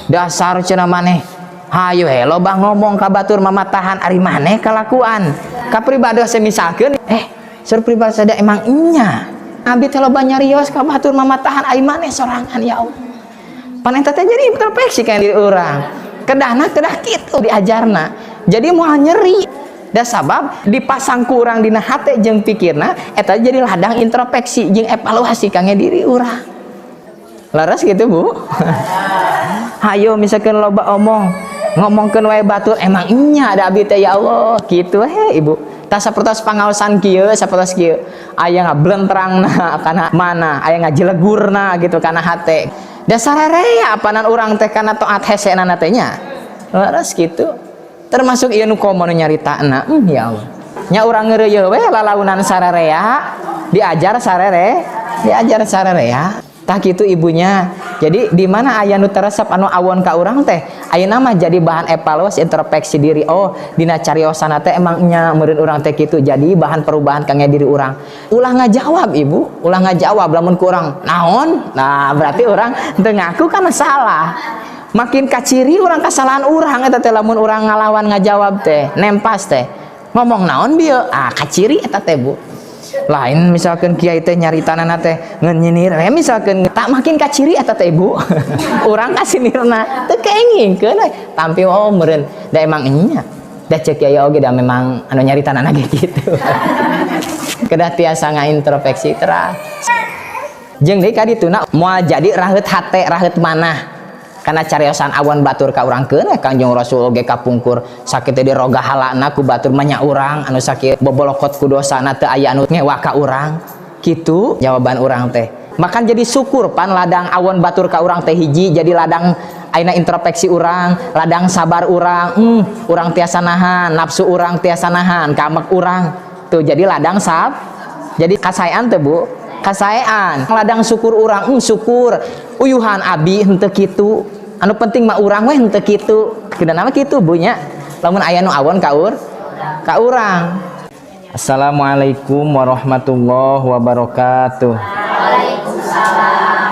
Dasar cenah maneh. Hayo he loba ngomong ka batur mamatahan ari maneh kalakuan. Ka pribados misalkeun sur pribados ada emang nya. Abi teh loba nyarios ka batur mamatahan ari maneh sorangan ya Allah. Pan eta teh jadi introspeksi ka diri urang. Kedahna kedah kitu diajarna. Jadi moal nyeri. Da sabab dipasang ku urang dina hate jeung pikirna eta jadi ladang introspeksi jeung evaluasi kangge diri urang. Laras gitu Bu. Hayo misalkan loba omong ngomongkeun wae batur emang nya ada abi teh ya Allah kitu he Ibu. Tah sapertos pangaosan kieu sapertos kieu aya ngablentrangna kana mana aya ngajelegurna gitu kana hate. Da sararea apanan urang teh kana taat hesena teh nya. Laras kitu. Termasuk ieu nu komo nu nyaritana ya Allah. Nya urang ngeureuyeuh we lalaunan sararea diajar sarere diajar sararea. Tah kitu ibunya. Jadi di mana aya nu teresep anu awon ka urang teh ayeuna mah jadi bahan evaluasi introspeksi diri. Oh dina cariosana teh emang nya meureun urang teh kitu jadi bahan perubahan kangge diri urang. Ulah ngajawab Ibu, ulah ngajawab lamun ku urang naon? Nah berarti urang teu ngaku kana salah. Makin kaciri urang kesalahan urang eta teh lamun urang ngalawan ngajawab teh nempas teh ngomong naon bieu ah kaciri eta teh Bu. Lain misalkan kiai teh nyaritanana teh ngeun nyinir misalkan tak makin kaciri eta teh Ibu. Urang kasinirna teu keengingkeun we tampi oh meureun da emang nya da ceuk kiai oge da memang anu nyaritanana ge kitu. Kedah tiasa ngaintrospeksi teras. Jeung deui ka dituna moal jadi raheut hate raheut manah. Karena cariosan awan batur ka urang keun we Kangjeng Rasul oge kapungkur sakit teh diroga halana ku batur mah nya urang anu sakit bobolokot ku dosana teu aya anu ngewa ka urang. Kitu jawaban urang teh. Makan jadi syukur pan ladang awon batur ka urang teh hiji jadi ladang ayeuna introspeksi urang, ladang sabar urang, urang tiasa nahan, nafsu urang tiasa nahan, kamek urang. Tuh jadi ladang sab. Jadi kasaean teh Bu. Kasaean. Ladang syukur urang, syukur. Uyuhan abi henteu kitu. Anu penting mah urang we henteu kitu. Kudu nama kitu Bu nya. Lamun aya nu awon ka ka urang. Assalamualaikum warahmatullahi wabarakatuh. Waalaikumsalam.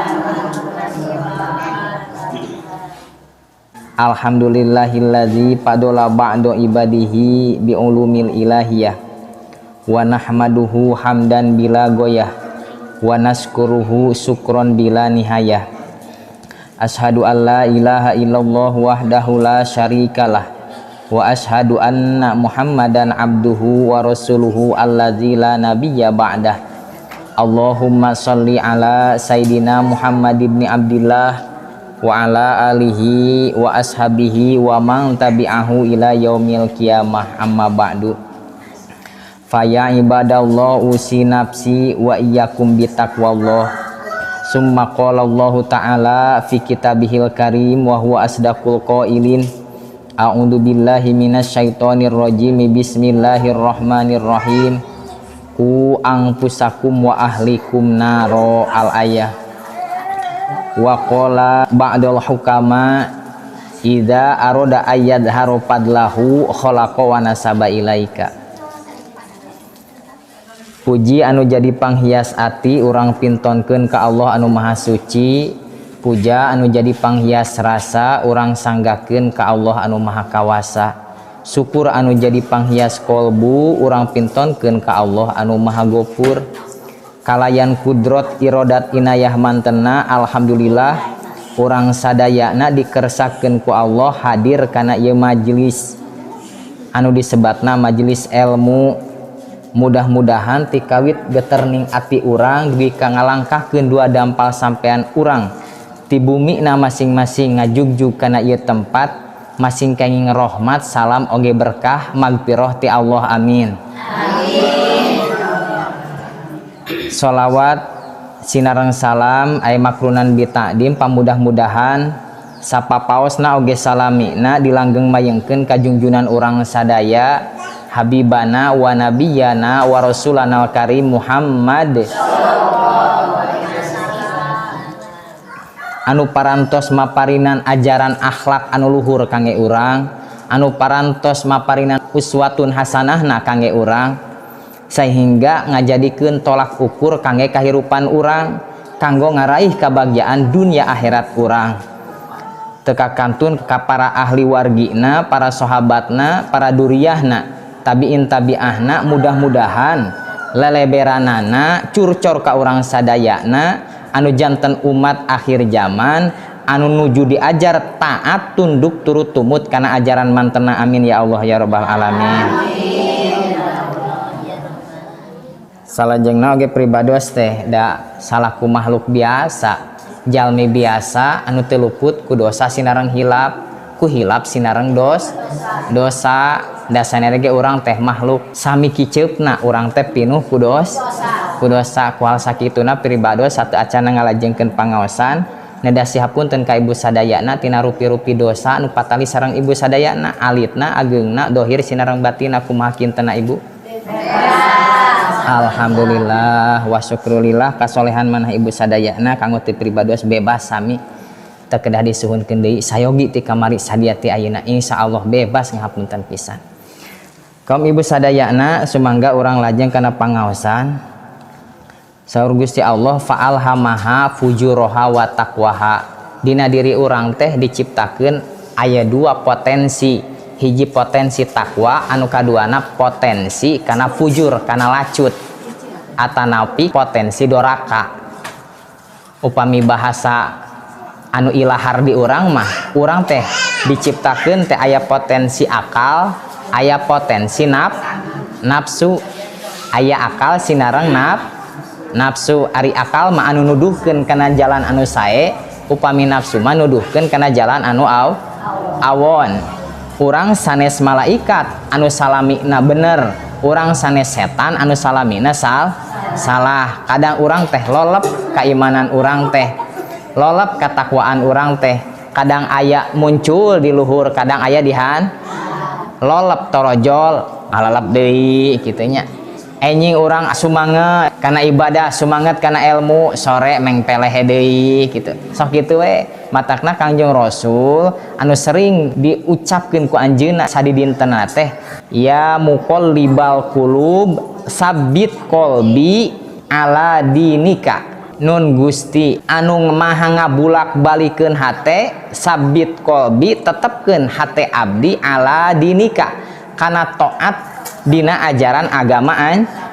Alhamdulillahillazi fadola ba'da ibadihi bi'ulumil ilahiyah wa nahmaduhu hamdan bila goyah wa naskuruhu sukron bila nihayah. Ashadu an la ilaha illallah wahdahu la syarikalah wa ashadu anna muhammadan abduhu wa rasuluhu allazi la nabiyya ba'dah. Allahumma salli ala sayyidina Muhammad ibni Abdillah wa ala alihi wa ashabihi wa man tabi'ahu ila yaumil qiyamah amma ba'du. Faya ibadallah usi nafsi wa iyyakum bitaqwallah. Summa qala Allahu ta'ala fi kitabihil karim wa huwa asdaqul qailin. A'udzu billahi minasyaitonir rajim. Bismillahirrahmanirrahim. Ku anfusakum wa ahlikum naro al ayah. Wa qala ba'dul hukama idza arada ayyadharu fadlahu khalaqa wa nasaba ilaika. Puji anu jadi panghias ati urang pintonkeun ka Allah anu maha suci. Puja anu jadi panghias rasa urang sanggakeun ka Allah anu maha kawasa. Syukur anu jadi panghias kolbu urang pintonkeun ka Allah anu maha gofur. Kalayan kudrot irodat inayah mantena alhamdulillah urang sadayana dikersakeun ku Allah hadir kana ieu majelis anu disebatna majelis ilmu. Mudah-mudahan tikawit geterning ati urang dugi ka ngalangkahkeun dua dampal sampean urang ti bumi na masing-masing ngajugjug kana ieu tempat masing kenging rahmat salam oge berkah magfirah ti Allah amin. Amin. Sholawat sinareng salam aya makrunan bita'dim pamudah-mudahan sapapaosna oge salamina dilanggeng mayengkeun ka junjunan urang sadaya habibana wa nabiyana wa rasulana karim Muhammad anu parantos maparinan ajaran akhlak anu luhur kangge urang, anu parantos maparinan uswatun hasanahna kangge urang, sehingga ngajadikeun tolak ukur kangge kahirupan urang kanggo ngaraih kabagjaan dunia akhirat urang. Teu kakantun ka para ahli wargina, para sahabatna, para duriahna, tabiin tabiahna. Mudah-mudahan leleberanana curcor ka urang sadayana anu janten umat akhir zaman anu nuju diajar taat, tunduk, turut tumut kana ajaran mantena. Amin ya Allah ya rabbal alamin. Salajengna oge pribados teh da salaku makhluk biasa, jalmi biasa anu teu luput ku dosa sinareng hilap, ku hilap sinareng dosa. Dasarna ge urang teh makhluk sami kiceupna, urang teh pinuh ku dosa. Ku hal sakituna pribados satu acana ngalajengkeun pangaosan, nedasi hapunten ka ibu sadayana tina rupi-rupi dosa anu patali sareng ibu sadayana, alitna, ageungna, dohir sinareng batina. Kumaha kintena, Ibu? Alhamdulillah wa syukrulillah, kasolehan manah ibu sadayana kanggo ti pribados bebas sami, teu kedah disuhunkeun deui. Sayogi ti kamari sadia ti ayeuna, insyaallah bebas, ngahapunten pisan. Kaum ibu sadayana, sumangga urang lajeng kana pangaosan. Saur Gusti Allah, fa'alhamaha fujuroha wa taqwaha. Dina diri urang teh diciptakeun aya dua potensi, hiji potensi takwa, anu kaduana potensi kana fujur, kana lacut atanapi potensi doraka. Upami bahasa anu ilahar di urang mah, urang teh diciptakeun teh aya potensi akal, aya potensi nafsu. Aya akal sinareng nafsu. Ari akal mah anu nuduhkeun kana jalan anu sae, upami nafsu mah nuduhkeun kana jalan anu awon. Urang sanes malaikat anu salamina bener, urang sanes setan anu salamina salah. Kadang urang teh lolep keimanan urang teh, lolep ketakwaan urang teh. Kadang aya muncul di luhur, kadang aya di lolep, torojol, ngalalap deui kitu nya. Enjing urang sumanget kana ibadah, sumanget kana ilmu, sore mengpelehe deui kitu. Sok kitu we. Matakna Kangjeng Rasul anu sering diucapkeun ku anjeunna sadidintena teh, ya muqallibal qulub, sabbit qalbi ala dinika. Nun Gusti anu maha ngabulak balikeun hate, sabbit qalbi, tetepkeun hate abdi, ala dinika, kana taat dina ajaran agama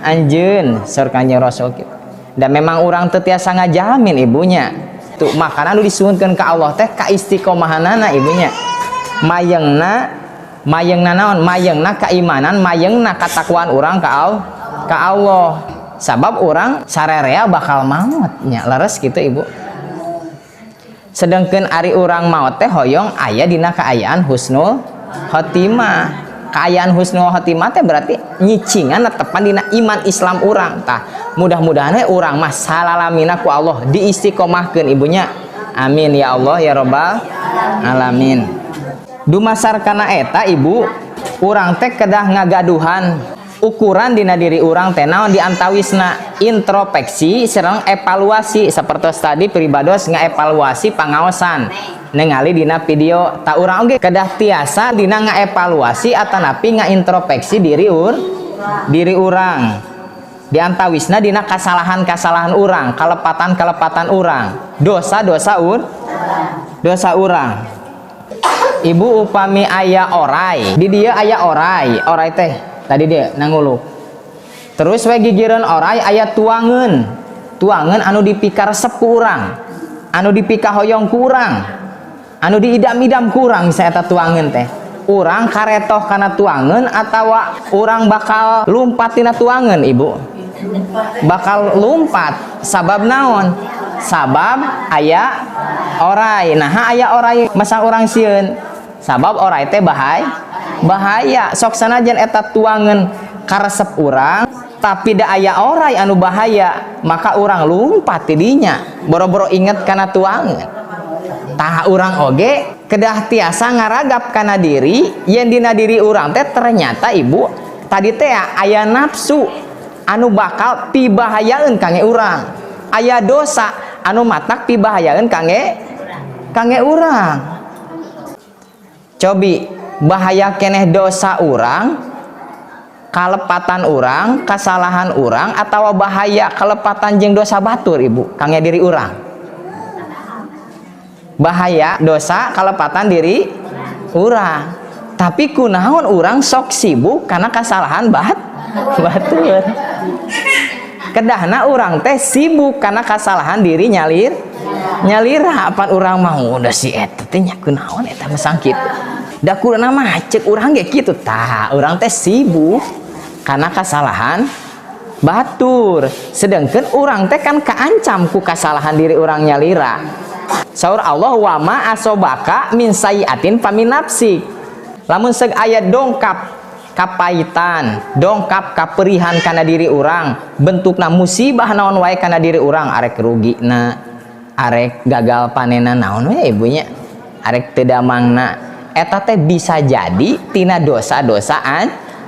anjeun. Saur Kanjeng Rasul kitu. Dan memang urang teu tiasa ngajamin, ibunya tuh. Makana nu disuhunkeun ka Allah teh kaistiqomahanana, ibunya. Mayengna, mayengna naon? Mayengna keimanan, mayengna katakwaan urang ka Allah, sabab urang sarerea bakal maut nya. Leres gitu, Ibu? Sedangkan ari urang maut teh hoyong aya dina kaayaan husnul khotimah. Kaayaan husnul khotimah teh berarti nyicingan netepan dina iman Islam urang. Tah, mudah-mudahan we urang mah salalamina ku Allah diistiqomahkeun, ibunya. Amin ya Allah ya robbal alamin. Dumasar kana eta, Ibu, urang teh kedah ngagaduhan ukuran dina diri urang teh naon. Diantawisna introspeksi sareng evaluasi, seperti tadi pribados ngaevaluasi pangaosan ningali dina video. Tah, urang oge kedah tiasa dina ngaevaluasi atanapi ngaintrospeksi diri urang, diantawisna dina kasalahan-kasalahan urang, kalepatan-kalepatan urang, dosa-dosa dosa urang. Ibu, upami aya orai di dia, aya orai, orai teh tadi dia nanguluk terus we gigireun orai, aya tuangeun, tuangeun anu dipikaresep ku urang, anu dipikahoyong ku urang, anu diidam-idam ku urang. Misalnya eta tuangeun teh, urang karetoh kana tuangeun atawa urang bakal lumpat tina tuangeun, Ibu? Bakal lumpat. Sabab naon? Sabab aya orai. Nah, aya orai masa urang sieun, sabab orai teh bahaya. Sok sanajan eta tuangeun karesep urang, tapi da aya orai anu bahaya, maka urang lumpat tidinya, boro-boro inget kana tuangeun. Tah, urang oge kedah tiasa ngaragap kana diri yen dina diri urang teh ternyata, Ibu, tadi teh aya nafsu anu bakal pibahayaeun kangge urang, aya dosa anu matak pibahayaeun kangge kangge urang. Cobi, bahaya keneh dosa urang, kalepatan urang, kesalahan urang, atau bahaya kelepatan jeung dosa batur, Ibu, kangge diri urang? Bahaya dosa kalepatan diri urang, tapi kunaon urang sok sibuk karena kesalahan batur? Kedahna urang teh sibuk karena kesalahan diri nyalira. Apa urang mau udah si eta teh nya, kunaon eta mah kitu, da kurang mah cek urang ge kitu. Tah, urang teh sibuk karena kesalahan batur, sedangkan urang teh kan kaancam ku kesalahan diri urang nyalira. Saur Allah, وما أصابك من سيئة فمن نفسك. Lamun seg aya dongkap kapaitan, dongkap kaperihan kana diri urang, bentukna musibah naon wae kana diri urang, arek rugina, arek gagal panena, naon we ibunya, arek teu damangna, eta teh bisa jadi tina dosa-dosa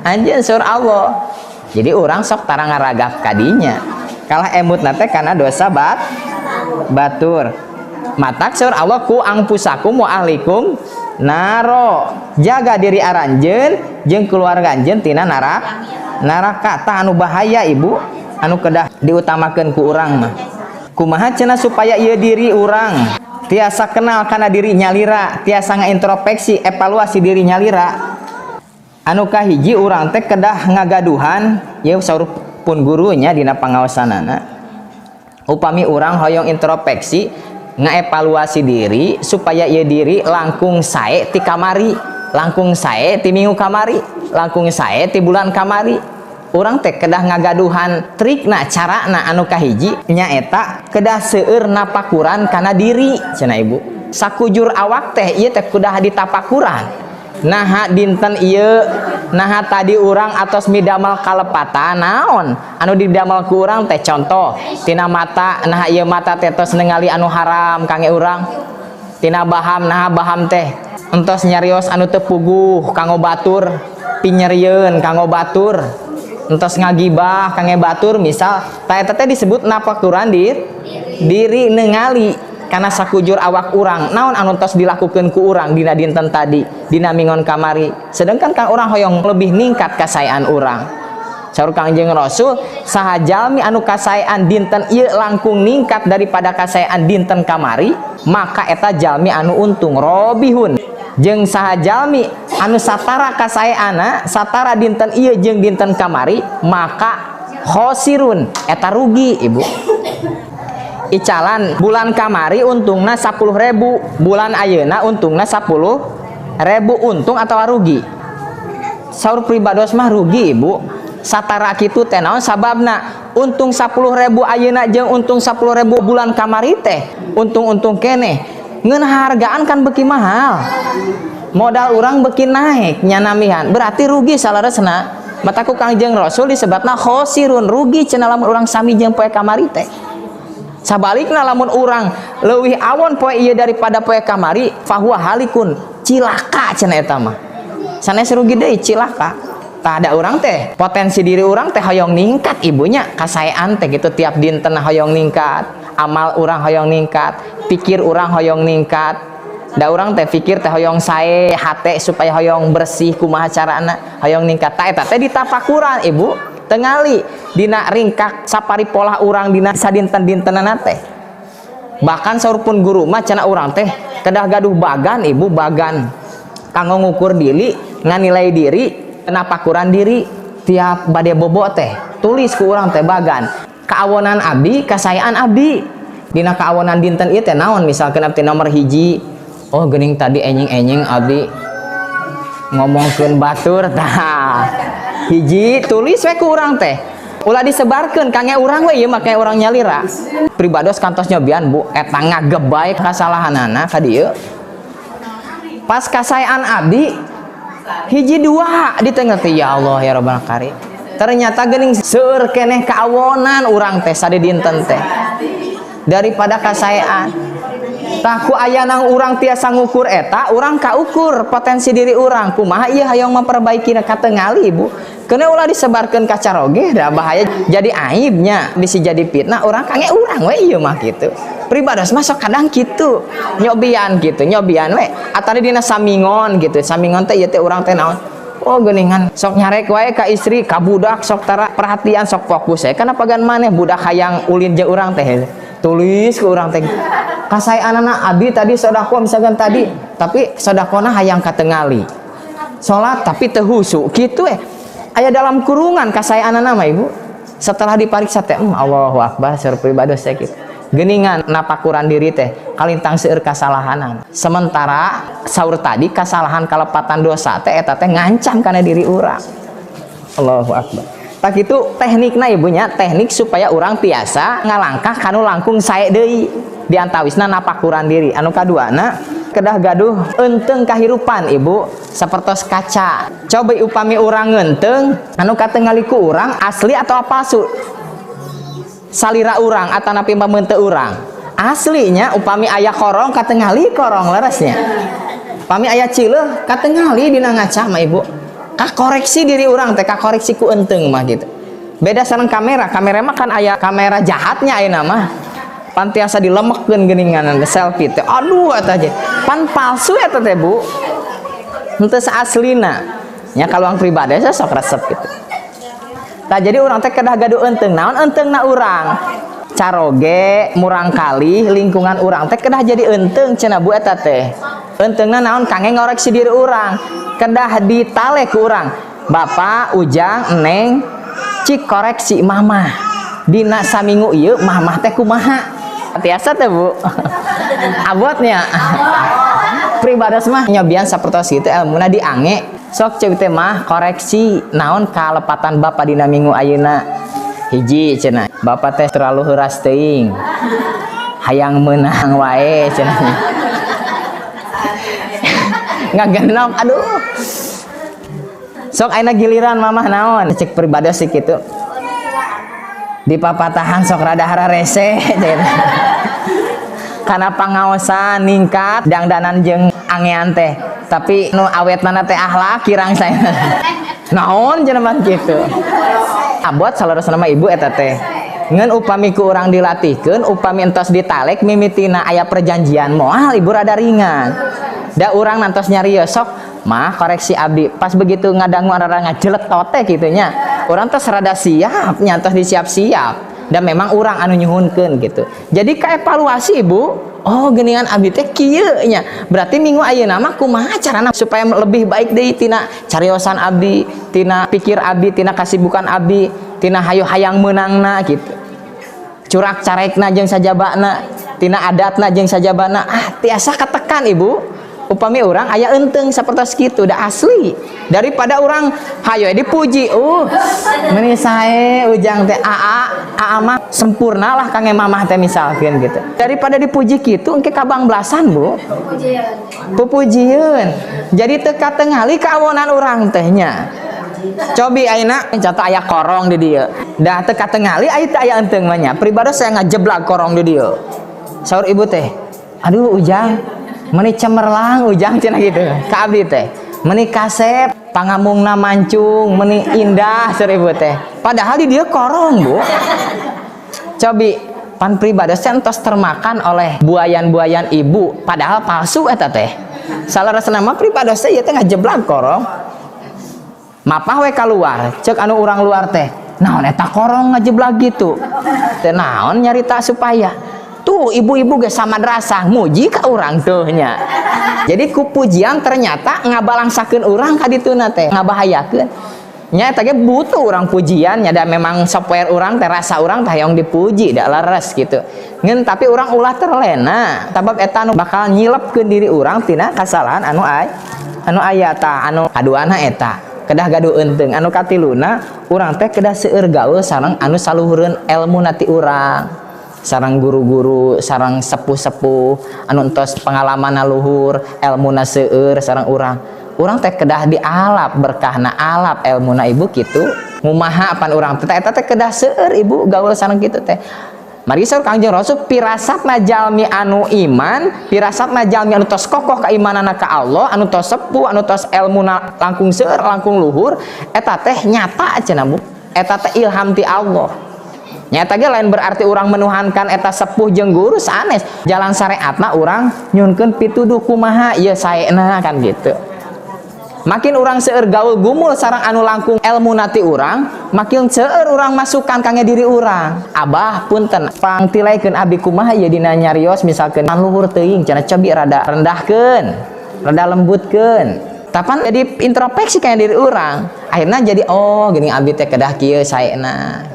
anjeun, saur Allah. Jadi urang sok tara ngaragap kadinya, kalah emutna teh kana dosa batur. Matak saur Allah, قوا أنفسكم وأهليكم نارا, jaga diri aranjeun jeung keluarga anjeun tina neraka. Tah, anu bahaya, Ibu, anu kedah diutamakeun ku urang mah, kumaha cenah supaya ieu diri urang tiasa kenal kana diri nyalira, tiasa ngaintrospeksi, evaluasi diri nyalira? Anu kahiji, urang teh kedah ngagaduhan ieu, saur pun gurunya dina pangaosanana, upami urang hoyong introspeksi, ngaevaluasi diri supaya ieu diri langkung sae ti kamari, langkung sae ti minggu kamari, langkung sae ti bulan kamari, urang teh kedah ngagaduhan trikna, carana. Anu kahiji nyaeta kedah seueur napakuran kana diri cenah, Ibu. Sakujur awak teh ieu teh kudah ditapakuran. Naha dinten ieu, naha tadi urang atos midamal kalepatan naon anu didamel ku urang teh? Contoh tina mata, naha ieu mata teh tos ningali anu haram kangge urang? Tina baham, naha baham teh entos nyarios anu teu puguh kanggo batur, pinyerieun kanggo batur, entos ngagibah kangge batur misal? Tah, eta teh disebut napakuran diri, ningali karena sakujur awak urang naon anu tos dilakukan ku urang dina dinten tadi, dina mingon kamari. Sedangkan kan urang hoyong lebih ningkat kasaean urang. Saur Kangjeng Rasul, saha jalmi anu kasaean dinten ieu langkung ningkat daripada kasaean dinten kamari, maka eta jalmi anu untung, رابح. Jeung saha jalmi anu satara kasaeana, satara dinten ieu jeung dinten kamari, maka خاسر, eta rugi, Ibu. Icalan bulan kamari untungna 10.000, bulan ayeuna untungna 10.000, untung atau rugi? Saur pribados mah rugi, Ibu, satara kitu teh. Naon sababna? Untung 10.000 ayeuna jeung untung 10.000 bulan kamari teh untung-untung keneh, ngeun hargaan kan beuki mahal, modal urang beuki naik nyanamihan, berarti rugi salaresna. Matak ku Kangjeng Rasul disebutna خاسر, rugi cenah lamun urang sami jeung poe kamari teh. Sabalikna, lamun urang leuwih awon poe ieu daripada poe kamari, فهو هالك, cilaka cenah. Eta mah sanes rugi deui, cilaka. Tah, ada urang teh potensi diri urang teh hoyong ningkat, ibunya, kasaean teh gitu, tiap dinten hoyong ningkat, amal urang hoyong ningkat, pikir urang hoyong ningkat. Da urang teh pikir teh hoyong sae, hate supaya hoyong bersih, kumaha carana hoyong ningkat. Tah, eta teh ditapakuran, Ibu, tengali dina ringkak sapari pola urang dina sadinten-dintenana teh. Bahkan saur pun guru mah cenah urang teh kedah gaduh bagan, Ibu, bagan kanggo ngukur diri, nganilai diri, napakuran diri. Tiap bade bobo teh tulis ku urang teh bagan kaawonan abdi, kasaean abdi dina kaawonan dinten ieu teh naon. Misalkan abdi nomor hiji, oh geuning tadi enjing-enjing abdi ngomongkeun batur. Tah, hiji tulis we ku urang teh, ulah disebarkeun, kangge urang we ieu mah, kayak urang nyalira. Pribados kantos nyobian, Bu, eta ngagebay kasalahanana ka dieu. Pas kasaean abdi hiji dua di tengah teh, ya Allah ya Rabbal Karim, ternyata geuning seueur keneh kaawonan urang teh sadidinten teh daripada kasaean. Tah, ku ayana urang tiasa ngukur eta, urang kaukur potensi diri urang kumaha ieu hayang memperbaiki katengali, Ibu. Keuna ulah disebarkeun ka caroge, da bahaya, jadi aibnya, bisa jadi fitnah urang. Kangge urang we ieu mah kitu. Pribados mah sok kadang kitu, nyobian gitu, nyobian we atau dina samingon gitu. Samingon teh ieu teh urang teh naon, oh geuningan sok nyarek wae ka istri, ka budak sok tara perhatian, sok fokus ya kana pagan maneh. Budak hayang ulin jeung urang teh, tulis ke urang teh. Kasaeanana abi tadi sodakoh misalkan tadi, tapi sodakohna hayang katengali. Salat tapi teu husu kitu aya dalam kurungan kasaeanana mah, Ibu. Setelah dipariksa teh, Allahu akbar, saur pribados teh kitu. Geningan napakuran diri teh kalintang seueur kasalahanan. Sementara saur tadi kasalahan kalepatan dosa teh eta teh ngancam kana diri urang. Allahu akbar. Tah kitu teknikna, Ibunya, teknik supaya urang tiasa ngalangkah kanu langkung sae deui. Di antawisna napakuran diri. Anu kaduana kedah gaduh enteng kahirupan, Ibu, sapertos kaca. Coba upami urang ngenteng, anu katengali ku urang asli atau palsu? Salira urang atanapi pameuteu urang? Aslinya upami aya korong katengali korong, leresnya. Upami aya cileuh katengali dina ngaca mah, Ibu. Kakoreksi diri urang teh kakoreksi ku enteng mah gitu. Beda sareng kamera, kamera mah kan aya kamera jahatnya ayeuna mah. Pan tiasa dilemekkeun geuningan selfie teh. Aduh, eta aja. Pan palsu eta teh, Bu. Henteu aslina. Nya kaluang pribadi saya sok resep gitu. Tah, jadi urang teh kedah gaduh enteng. Naon entengna urang? Caroge murang kali lingkungan urang teh kedah jadi enteng cenah, Bu, eta teh. Entengna naon? Kangge ngoreksi diri urang. Kedah ditale ku urang. Bapak, Ujang, Neng, cik koreksi mamah. Dina saminggu ieu mamah teh kumaha? Tiasa teh, Bu? Abotnya. Pribados mah nyobian sapertos kitu elmuna diange. Sok ceuk teh mah koreksi naon kalepatan bapak dina minggu ayeuna. Hiji cenah, bapak teh terlalu heuras teuing. Hayang meunang wae cenah. Ngagenok, aduh. Sok ayeuna giliran mamah naon? Cek pribados sih kitu. Di papatahan sok rada hararese cenah. Karena pangaosan ningkat dangdanan jeung angean teh. Tapi nu awetna teh akhlak kirang saya. Naon cenah mah kitu. Abot saleresna mah, Ibu, eta teh. Ngan upami ku urang dilatihkeun, upami entos ditalek mimitina aya perjanjian moal, Ibu, rada ringan. Da urang nantos nyarios, sok mah koreksi abdi, pas begitu ngadangu rada ngajeletot teh kitu nya. Urang tos rada siap, nyantos disiap-siap. Dan memang urang anu nyuhunkeun gitu. Jadi kaevaluasi, Ibu, oh geuningan abdi teh kieu nya. Berarti minggu ayeuna mah kumaha carana supaya lebih baik deui tina cariosan abdi, tina pikir abdi, tina kasibukan abdi, tina hayo hayang meunangna gitu. Curak carekna jeung sajabana, tina adatna jeung sajabana, ah tiasa katekan, Ibu. Upami urang aya enteng sapertos kitu da asli. Daripada urang hayo dipuji, meni sae Ujang teh, aa aa mah sempurna lah kangge mamah teh misalkeun gitu. Daripada dipuji kitu engke kabangblasan, Bu. Pupujieun. Jadi teu katengali kaawonan urang teh nya. Cobi ayeuna contoh aya korong di dieu. Da teu katengali aya teu aya enteng mah nya. Pribados saya ngajeblag korong di dieu. Saur Ibu teh, aduh Ujang, meni cemerlang Ujang cenah gitu. Ka abdi teh, meni kasep, pangamungna mancung, meni indah saur Ibu teh. Padahal di dieu korong, Bu. Cobi pan pribados teh entos termakan oleh buayan-buayan Ibu, padahal palsu eta teh. Saleresna mah pribados teh ieu teh ngajeblag korong. Mapah we keluar, cek anu urang luar teh, naon eta korong ngajeblag gitu? Teh naon nyarita supaya tuh ibu-ibu ge samadrasah muji ka urang tuh nya. Jadi ku pujian ternyata ngabalangsakeun urang ka dituna teh, ngabahayakeun. Nya eta ge butuh urang pujian nya, da memang software urang teh, rasa urang teh hayang dipuji, da leres gitu. Ngan tapi urang ulah terlena, sabab eta anu bakal nyilepkeun diri urang tina kasalahan anu ay anu aya. Tah, anu kaduana eta kedah gaduh enteng. Anu katiluna, urang teh kedah seueur gaul sareng anu saluhureun elmu ti urang, sareng guru-guru, sareng sepuh-sepuh anu entos pengalaman luhur, elmuna seueur sareng urang. Urang teh kedah dialap berkahna, alap elmuna, Ibu, kitu. Ngumaha pan urang teh eta teh kedah seueur, Ibu, gaul sareng kitu teh. Mari saur Kangjeng Rasul, pirasatna jalmi anu iman, pirasatna jalmi anu tos kokoh keimananna ka Allah, anu tos sepuh, anu tos elmuna langkung seueur, langkung luhur, eta teh nyata cenah, Bu. Eta teh ilham ti Allah. Nyata ge lain berarti urang menuhankan eta sepuh jeung guru, sanes. Jalan syariatna urang nyunkeun pituduh kumaha ieu saena kan gitu. Makin urang seueur gaul gumul sareng anu langkung ilmu ti urang, makin seueur urang masukan kangge diri urang. Abah, punten, pangtilaikeun abi kumaha ieu dina nyarios, misalkeun luhur teuing cenah, cobi rada rendahkeun, rada lembutkeun. Tapan jadi introspeksi kayak diri urang, akhirnya jadi, oh gini, abi teh kedah kieu saena.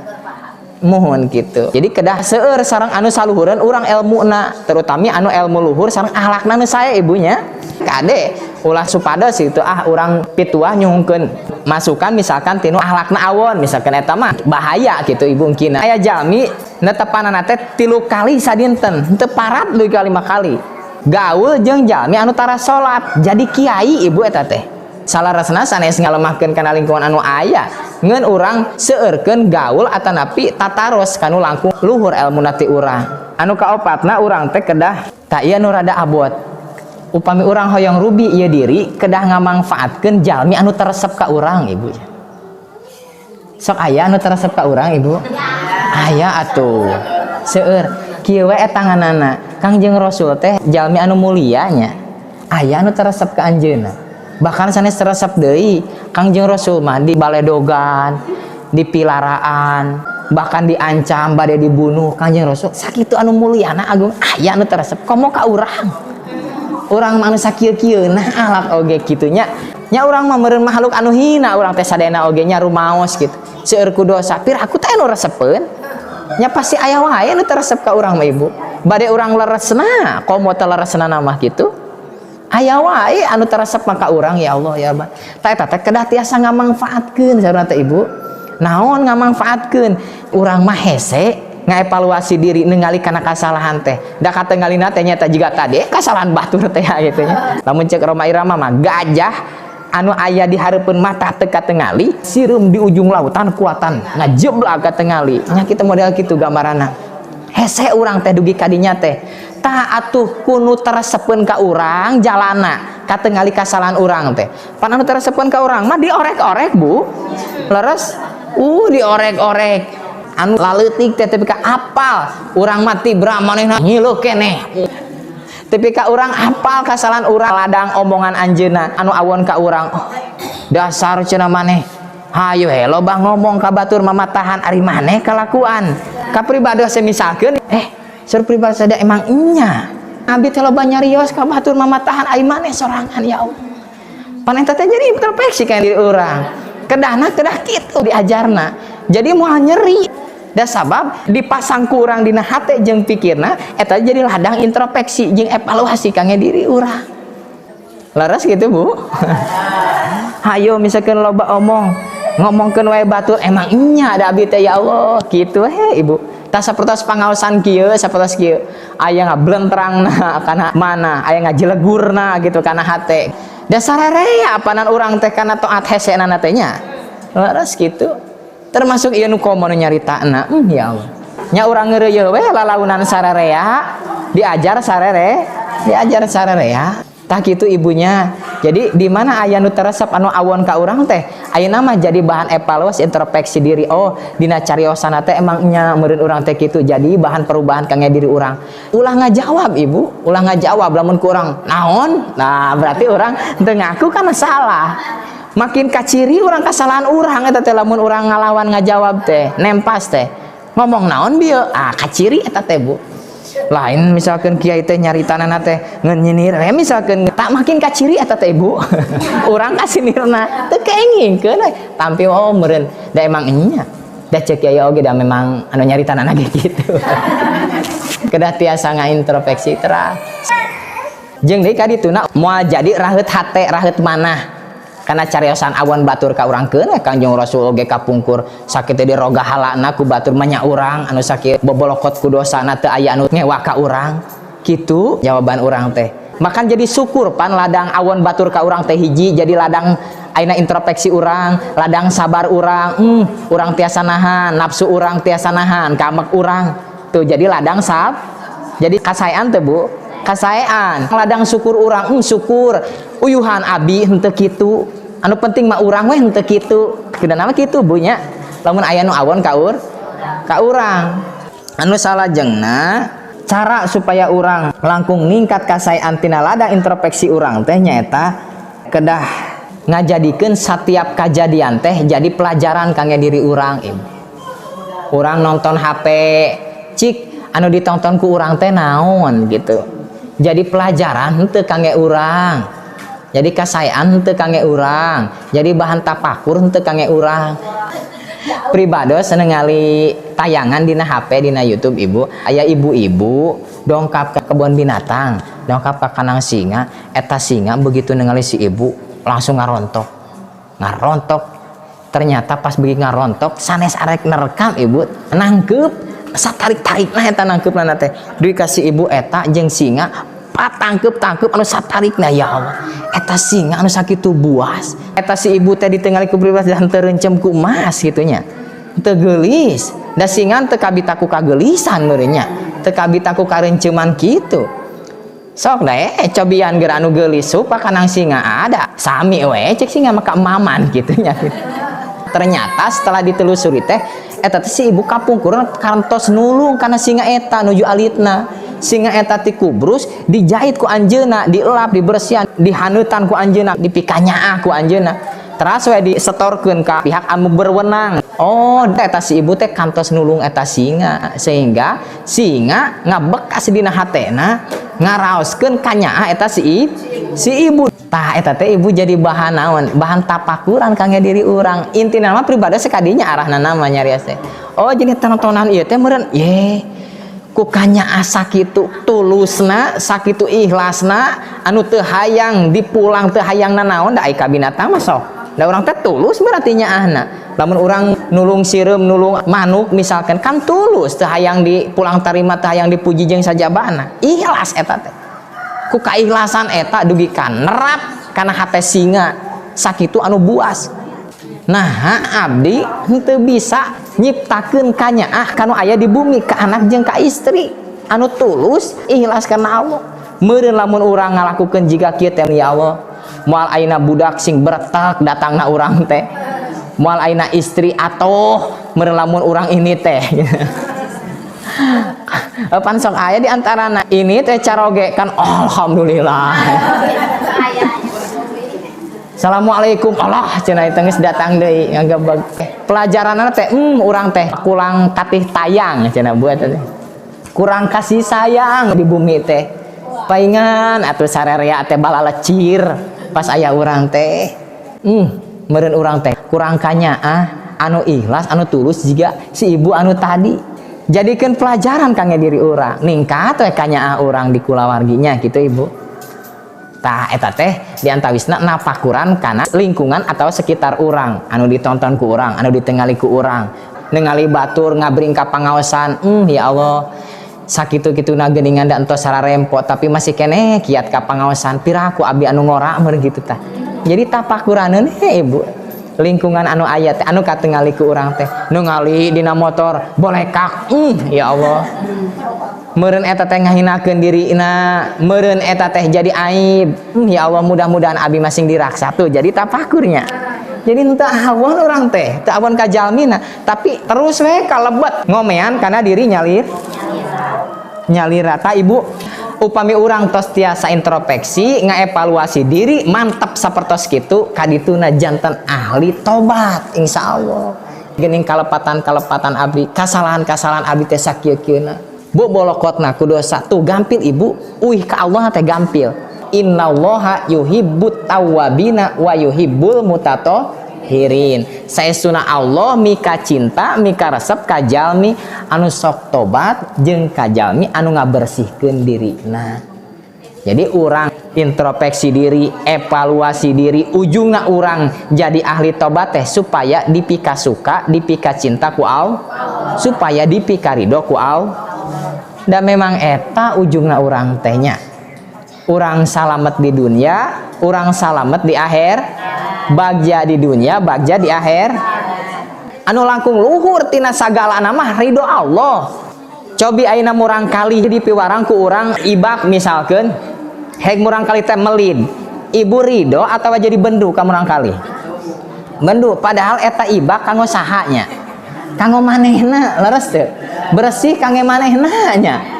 Muhun gitu. Jadi kedah seueur sareng anu saluhureun urang ilmuna, terutama anu ilmu luhur sareng akhlakna nu sae, Ibu nya. Kade ulah supados itu ah urang pituah nyuhunkeun masukan, misalkan tinu akhlakna awon misalkan, eta mah bahaya gitu, Ibu. Kina aya jalmi netepanana teh 3 kali sadinten, henteu parat deui ka 5 kali, gaul jeung jalmi anu tara salat, jadi kiai, Ibu. Eta teh salaresna sanes ngalemahkeun kana lingkungan anu aya, ngan urang seueurkeun gaul atanapi tataros kanu langkung luhur ilmu ti urang. Anu kaopatna, urang teh kedah tak ieu nu rada abot. Upami urang hoyong rubi ieu diri, kedah ngamangfaatkeun jalmi anu teresep ka urang, Ibu. Sok aya anu teresep ka urang, Ibu? Aya atuh seueur. Kieu we tanganana, Kangjeng Rasul teh jalmi anu mulia nya, aya anu teresep ka anjeunna. Bahkan sanes teresep deui, Kangjeng Rasul mah di baledogan, di pilaraan, bahkan diancam bade dibunuh. Kangjeng Rasul sakitu anu muliana, agung, aya anu teresep, komo ka urang. Urang mah anu sakieu-kieu nah akhlak oge kitu nya. Nya urang mah meureun makhluk anu hina urang teh sadayana oge nya, rumaos gitu, seueur ku dosa. Piraku teh anu resepeun nya, pasti aya wae anu teresep ka urang mah, Ibu. Bade urang leresna komo teh leresna mah kitu, aya wae anu teresep maka urang. Ya Allah, ya Allah. Tah, eta teh kedah tiasa ngamangfaatkeun saurna teh, Ibu. Naon ngamangfaatkeun? Urang mah hese ngaevaluasi diri, ningali kana kasalahan teh da katinggalina teh nyata jiga tadi kasalahan batur teh gitu nya. Lamun cek Rhoma Irama mah, gajah anu aya di hareupeun mata teu katingali, sireum di ujung lautan kuatan ngajeblak katingali nya. Kita model kitu gambaranna, hese urang teh dugi kadinya teh. Tah atuh ku nu teresepeun ka urang jalana katingali kasalahan urang teh. Pan anu teresepeun ka urang mah diorek-orek, Bu. Leres diorek-orek anu laleutik teh, tepi ka apal urang mati manehna ngilu keneh. Tepi ka urang apal kasalahan urang, ladang omongan anjeunna anu awon ka urang. Oh, dasar cenah maneh, hayo he loba ngomong ka batur mamatahan, ari maneh kalakuan kapribados. Misalkeun sur pribadi sada emang nya abi teh loba nyarios ka batur mamatahan, ari maneh sorangan? Ya Allah, pan eta teh jadi introspeksi ka diri urang. Kedahna kedah kitu diajarna, jadi moal nyeri da sabab dipasang ku urang dina hate jeung pikirna. Eta jadi ladang introspeksi jeung evaluasi kangge diri urang. Leres gitu, Bu? Hayo misalkan loba omong, ngomongkeun wae batur, emang nya ada abi teh, ya Allah, kitu he, Ibu. Tah, sapertos pangaosan kieu, sapertos kieu, aya ngablentrangna kana mana, aya ngajelegurna gitu kana hate, dasar rea apanan urang teh kana taat hesena teh nya. Leres gitu? Termasuk ieu nu komo nu nyaritana, ya Allah nya, urang ngeureuyeuh we lalaunan sararea, diajar sarere, diajar sararea. Tah kitu, Ibu nya. Jadi di mana aya nu teresep, anu awon ka urang teh, ayeuna mah jadi bahan evaluasi introspeksi diri. Oh, dina cariosana teh emang nya meureun urang teh kitu, jadi bahan perubahan kangge diri urang. Ulah ngajawab, Ibu, ulah ngajawab lamun ku urang naon. Nah, berarti urang teu ngaku kana salah. Makin kaciri urang kesalahan urang eta teh lamun urang ngalawan ngajawab teh, nempas teh. Ngomong naon bieu? Ah, kaciri eta teh, Bu. Lain misalkan kiai teh nyaritana teh ngeun nyinir we misalkan, tak makin kaciri eta teh, Ibu. Urang kasinirna teu keengingkeun we. Tampi, oh meureun da emang nya da ceuk kiai oge da memang anu nyaritana ge kitu. Kedah tiasa ngaintrospeksi teras. Jeung deui ka dituna moal jadi raheut hate, raheut manah karena cariosan awan batur ka urang. Keun we Kangjeng Rasul oge kapungkur sakit teh diroga halana ku batur mah nya, urang anu sakit bobolokot ku dosana teu aya anu ngewa ka urang kitu. Jawaban urang teh makan jadi syukur pan ladang awon batur ka urang teh hiji, jadi ladang ayeuna introspeksi urang, ladang sabar urang. Urang tiasa nahan nafsu urang, tiasa nahan kamek urang tuh, jadi ladang sab, jadi kasaean teh, Bu, kasaean. Ladang syukur urang, syukur uyuhan abi henteu kitu, anu penting mah urang we henteu kitu. Kudu nama kitu, Bu, nya. Lamun aya nu awon ka urang. Anu salajengna, cara supaya urang langkung ningkat kasaean tina ladang introspeksi urang teh nyaeta kedah Ngajadikeun setiap kejadian teh jadi pelajaran kangge diri urang, Ibu. Urang nonton HP, cik anu ditonton ku urang teh naon gitu. Jadi pelajaran henteu kangge urang. Jadi kasaean henteu kangge urang. Jadi bahan tapakur henteu kangge urang. Pribados ningali tayangan dina HP, dina YouTube, Ibu, aya ibu-ibu dongkap ke kebun binatang, dongkap ke kandang singa. Eta singa begitu ningali si ibu langsung ngarontok ngarontok. Ternyata pas begitu ngarontok, sanes arek nerekam, Ibu, nangkep satarik-tarik. Nah, eta nangkep na teh dikasih ibu eta jeung singa patangkep tangkep anu satarikna. Ya Allah, eta singa anu sakitu buas, eta si ibu teh ditinggali ku pribadi dan terencem ku emas gitu nya, teu geulis da singa, teu kabita ku kageulisan meureun nya, teu kabita ku kareunceman kitu. Sok da cobian geura anu geulis supa kanang singa, ada sami we cek singa maka emaman gitu nya. Ternyata setelah ditelusuri teh, eta teh si ibu kapungkur kantos nulung kana singa eta nuju alitna. Singa eta ti kubrus dijahit ku anjeunna, dielap, dibersihan, dihaneutan ku anjeunna, dipikanyaah ku anjeunna, teras we disetorkeun ka pihak anu berwenang. Oh, eta si ibu teh kantos nulung eta singa, sehingga singa ngabekas dina hatena, ngaraoskeun kanyaah eta si ibu. Tah, eta teh, Ibu, jadi bahan naon, bahan tapakuran kangge diri urang. Intina mah pribadi sakadinya arahna nama nyarios teh, oh, jadi tontonan ieu teh meureun ye ku kanyaah sakitu tulusna, sakitu ikhlasna, anu teu hayang dipulang, teu hayang nanaon, da ai ka binatang mah sok da urang teh tulus berarti nyaahna. Lamun urang nulung sireum, nulung manuk misalkan, kan tulus, teu hayang dipulang tarima, teu hayang dipuji jeung sajabana, ikhlas eta teh. Ku kaikhlasan eta dugi ka nerap kana hate singa sakitu anu buas. Nah, abdi henteu bisa nyiptakeun kanyaah kanu aya di bumi ka anak jeung ka istri anu tulus ikhlas karena Allah. Meureun lamun urang ngalakukeun jiga kieu teh, ya Allah, moal ayeuna budak sing beretak datangna urang teh, moal ayeuna istri atoh meureun lamun urang ini teh. Pan sok aya di antarana ini teh caroge kan, alhamdulillah. Assalamualaikum, Allah cenah itu geus datang deui ngagebeg. Pelajaranna teh urang teh kurang katih tayang cenah buat teh. Kurang kasih sayang di bumi teh. Paingan atuh sarerea teh balalecir pas aya urang teh. Meureun urang teh kurang kanyaah anu ikhlas, anu tulus jiga si ibu anu tadi. Jadikeun pelajaran kangge diri urang. Ningkat we kanyaah urang di kulawarginya gitu, Ibu. Tah, eta teh diantawisna napakuran kana lingkungan atau sekitar urang, anu ditonton ku urang, anu ditengali ku urang. Ningali batur ngabring ka pangaosan, ya Allah, sakitu kituna geuningan da entos sararempo tapi masih keneh kiat ka pangaosan, piraku abdi anu ngora meureun kitu tah. Jadi tapakuraneun he, Ibu. Lingkungan anu aya teh anu katingali ku urang teh, ningali dina motor bolekak, ya Allah. Meureun eta teh ngahinakeun dirina, meureun eta teh jadi aib. Ya Allah, mudah-mudahan abi masing diraksa tuh jadi tapakurnya. Jadi henteu awon urang teh, teu awon ka jalmina, tapi terus we kalebet ngomean kana diri nyalir. Nyalira ta, Ibu. Upami urang tos tiasa introspeksi, ngaevaluasi diri, mantap sapertos kitu, kadituna janten ahli tobat insyaallah. Geuning kalepatan-kalepatan abdi, kasalahan-kasalahan abdi teh sakieu-kieuna. Bu, bolokotna ku dosa tuh gampil, Ibu, uih ka Allah teh gampil. Innallaha yuhibbut tawwabina wa yuhibbul mutatahhirin. Saestuna Allah mika cinta, mika resep ka jalmi anu sok tobat jeung ka jalmi anu ngabersihkeun dirina. Jadi urang introspeksi diri, evaluasi diri, ujungna urang jadi ahli tobat teh supaya dipika suka, dipika cinta ku Allah, supaya dipika ridho ku Allah. Dan memang eta ujungna urang tehnya. Urang salamet di dunia, urang salamet di akhir, bagja di dunia, bagja di akhir. Anu langkung luhur tina sagala mah ridho Allah. Cobi ayeuna murang kali di piwarang ku urang ibak misalkeun, hek murang kali teh melid. Ibu ridho atau jadi bendu ka murang kali? Bendu, padahal eta ibak kanggo sahanya. Kanggo manehna, leres teu? Bersih kangge manehna nya.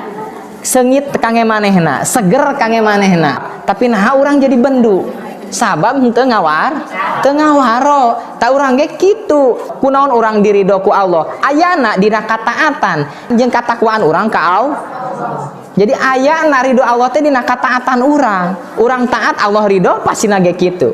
Seungit kangge manehna, seger kangge manehna. Tapi nah urang jadi bendu. Sabab henteu ngawar, teu ngawaro. Tah, urang ge kitu. Kunaon urang diridho ku Allah? Ayana dina kataatan jeung katakwaan urang ka Allah. Jadi ayana ridho Allah teh dina kataatan urang. Urang taat, Allah ridho, pasti ge kitu.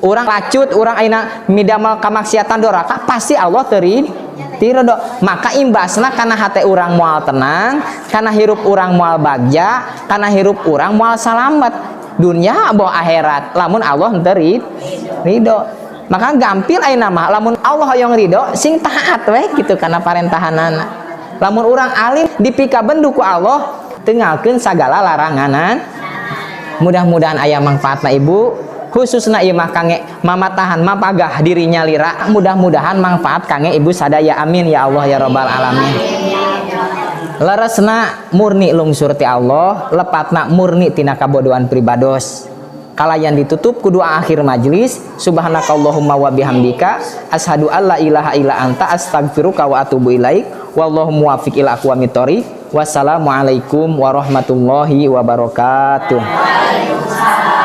Urang lacut, urang ayeuna midamel kamaksiatan, doraka, pasti Allah teu ridho. Maka imbasna kana hate urang moal tenang, kana hirup urang moal bagja, kana hirup urang moal salamet dunia boh akhirat lamun Allah henteu ridho. Maka gampil ayeuna mah, lamun Allah hoyong ridho, sing taat weh gitu kana parentahanana. Lamun urang alim, dipikabendu ku Allah, tinggalkeun sagala laranganan. Mudah-mudahan aya manfaatna, Ibu, khususna ieu mah kangge mamatahan mapagah diri nyalira. Mudah-mudahan manfaat kangge Ibu sadaya. Amin ya Allah ya Robbal alamin. Leresna murni lungsur ti Allah, lepatna murni tina kabodohan pribados. Kalayan ditutup ku doa akhir majlis. Subhanakallahumma wa bihamdika, asyhadu alla ilaha illa anta, astaghfiruka wa atubu ilaik. Wallahu muwaffiq ila aqwamit thoriq. Wassalamualaikum warahmatullahi wabarakatuh. Waalaikumsalam.